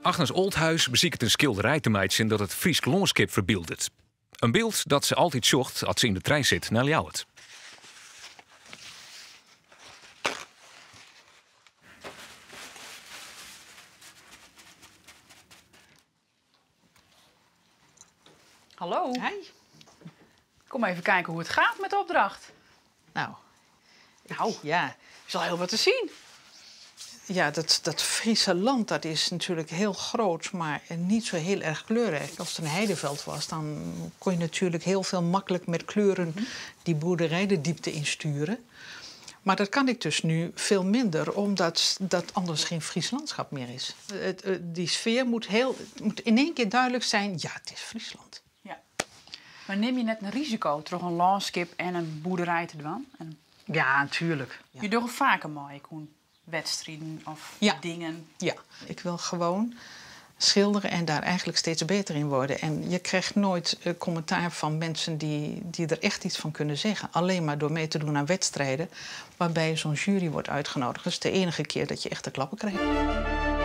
Agnes Olthuis besiket in skilderij te meitsjen dat it Frysk lânskip ferbyldet. In byld dat se altyd sjocht as se yn de trein sit nei Ljouwert. Hallo. Hi. Kom even kijken hoe het gaat met de opdracht. Nou, Nou, ja. er is al heel wat te zien. Ja, dat Friese land dat is natuurlijk heel groot, maar niet zo heel erg kleurrijk. Als het een heideveld was, dan kon je natuurlijk heel veel makkelijk met kleuren die boerderij de diepte insturen. Maar dat kan ik dus nu veel minder, omdat dat anders geen Fries landschap meer is. Die sfeer moet in één keer duidelijk zijn, ja, het is Friesland. Ja. Maar neem je net een risico door een landschap en een boerderij te doen? En Ja, natuurlijk. Je doet vaker mooi, Koen. Wedstrijden of dingen. Ja, ik wil gewoon schilderen en daar eigenlijk steeds beter in worden. En je krijgt nooit commentaar van mensen die er echt iets van kunnen zeggen. Alleen maar door mee te doen aan wedstrijden waarbij zo'n jury wordt uitgenodigd. Dat is de enige keer dat je echt de klappen krijgt.